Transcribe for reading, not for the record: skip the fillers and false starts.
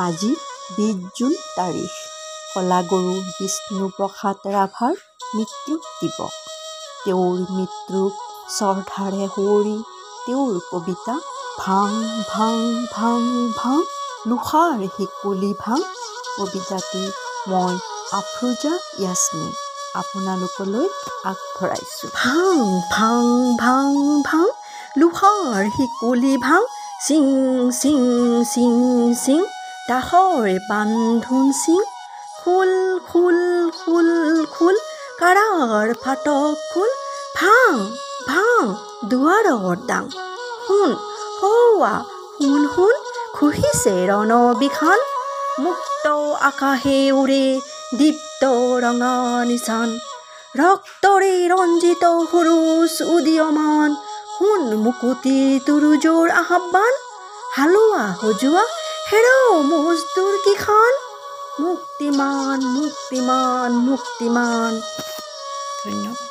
আজি 20 জুন তাৰিখ, কলাগুৰু বিষ্ণুপ্ৰসাদ ৰাভাৰ মৃত্যু দিৱস। তেওঁৰ মৃত্যুক শ্ৰদ্ধাৰে সুঁৱৰি তেওঁৰ কবিতা ভাং ভাং ভাং ভাং লোহাৰ শিকলি ভাং কবিতাটি মই আফ্ৰোজা য়াছমিন আপোনালোকলৈ আগবঢ়াইছোঁ। ভাং ভাং ভাং ভাং লোহাৰ শিকলি ভাং, চিং চিং চিং চিং দাসৰ বান্ধোন চিং, খোল খোল খোল খোল কাৰাৰ ফাটক খোল, ভাং ভাং দুৱাৰৰ দাং, শুন সৌৱা শুন শুন ঘুহিছে ৰণবিষাণ, মুক্ত আকাশে উৰে দীপ্ত ৰঙা নিচান, ৰক্তৰে ৰঞ্জিত সুৰুজ উদীয়মান, শুন মুকুতি তুৰুজৰ আহ্বান, হালোৱা হজুৱা হেৰ মজদুৰ কিষাণ, মুক্তিমান মুক্তিমান মুক্তিমান। ধন্যবাদ।